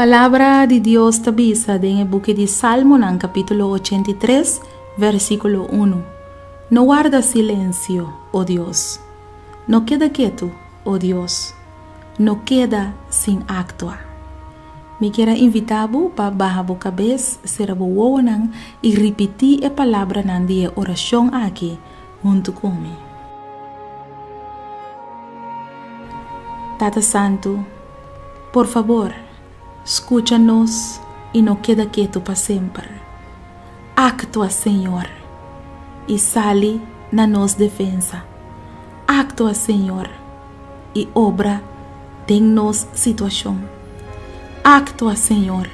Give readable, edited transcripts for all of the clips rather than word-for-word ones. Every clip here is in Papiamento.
Palabra di Dios ta bisa den e buki di Salmonan kapítulo 83, versíkulo 1, No warda silensio, o Dios. No keda ketu, o Dios. No keda sin aktua. Mi kier a invitá bo pa baha bo kabes, sera bo wowonan i ripití e palabranan di e orashon aki huntu ku mi. Tata Santu, por fabor, skucha nos i no keda ketu pa semper. Aktua, Señor, i sali na nos defensa. Aktua, Señor, i obra den nos situashon. Aktua, Señor,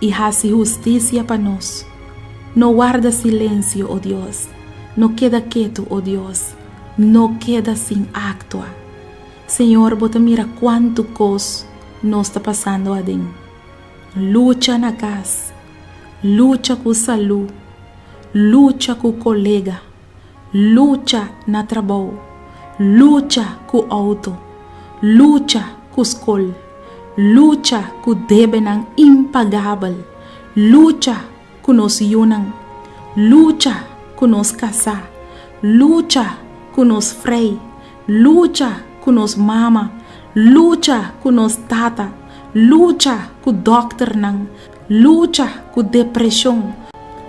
i hasi hustisia pa nos. No warda silensio, o Dios, no keda ketu, o Dios, no keda sin aktua. Señor, bo ta mira kuantu kos nos ta pasando aden. Lucha na kas, lucha ku salú, lucha ku kolega, lucha na trabou, lucha ku outo, lucha ku skol, lucha ku debenan impagabel, lucha ku nos yunan, lucha ku nos kasá, lucha ku nos frei, lucha ku nos mama, lucha ku nos tata, lucha ku dòkternan, lucha ku depreshon,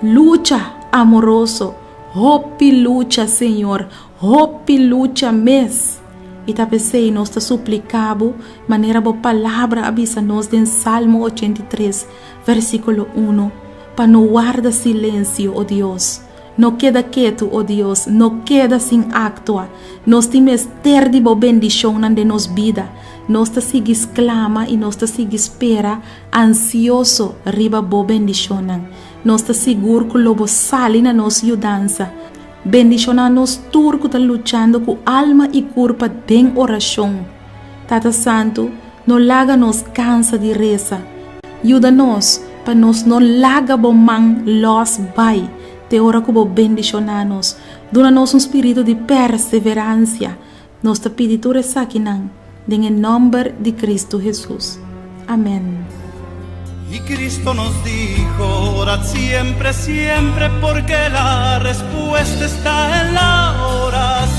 lucha amoroso, hopi lucha, Señor, hopi lucha mes. I ta p'esei nos ta supliká bo manera bo Palabra a bisa nos den Salmo 83, versíkulo 1, pa no warda silensio, o Dios. No keda ketu, o Dios, no keda sin aktua. Nos tin mester di bo bendishonnan den nos bida. Nos ta sigui sklama i nos ta sigui spera ansioso riba bo bendishonnan. Nos ta sigur ku lo bo sali na nos yudansa. Bendishoná nos tur ku ta luchando ku alma i kurpa den orashon. Tata Santu, no laga nos kansa di resa. Yuda nos pa nos no laga bo man lòs bai te ora ku bo bendishoná nos. Duna nos un spiritu di perseveransia. Nos ta pidi tur esakinan den e nòmber di Kristu Hesus. Amèn. Y Cristo nos dijo, orad siempre, siempre, porque la respuesta está en la oración.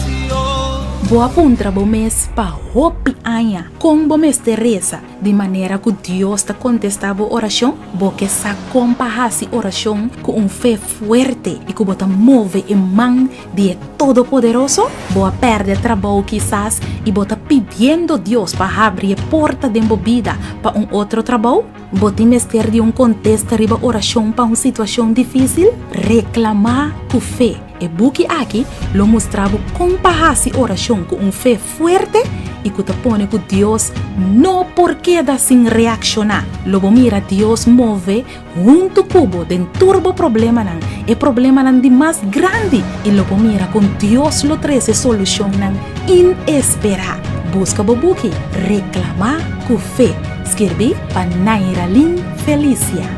Bo a puntra bo mes pa hopi aña kon bo mester resa di manera ku Dios ta kontestá bo orashon? Bo ke sa kon pa hasi orashon ku un fe fuerte i ku bo ta move e man di e Todopoderoso? Bo a pèrdè trabou kisas i bo ta pidiendo Dios pa habri e porta den bo bida pa un otro trabou? Bo tin mester di un kontesta riba orashon pa un situashon difísil? Reklamá ku fe! E buki aki lo mustra bo kon pa hasi orashon ku un fe fuerte i ku ta pone ku Dios no por keda sin reakshoná. Lo bo mira Dios move Huntu ku bo den tur bo problemanan, e problemanan di mas grandi, i lo bo mira kon Dios lo trese solushonnan inesperá. Buska bo buki Reklamá ku Fe, skirbí pa Nairalyn Felicia.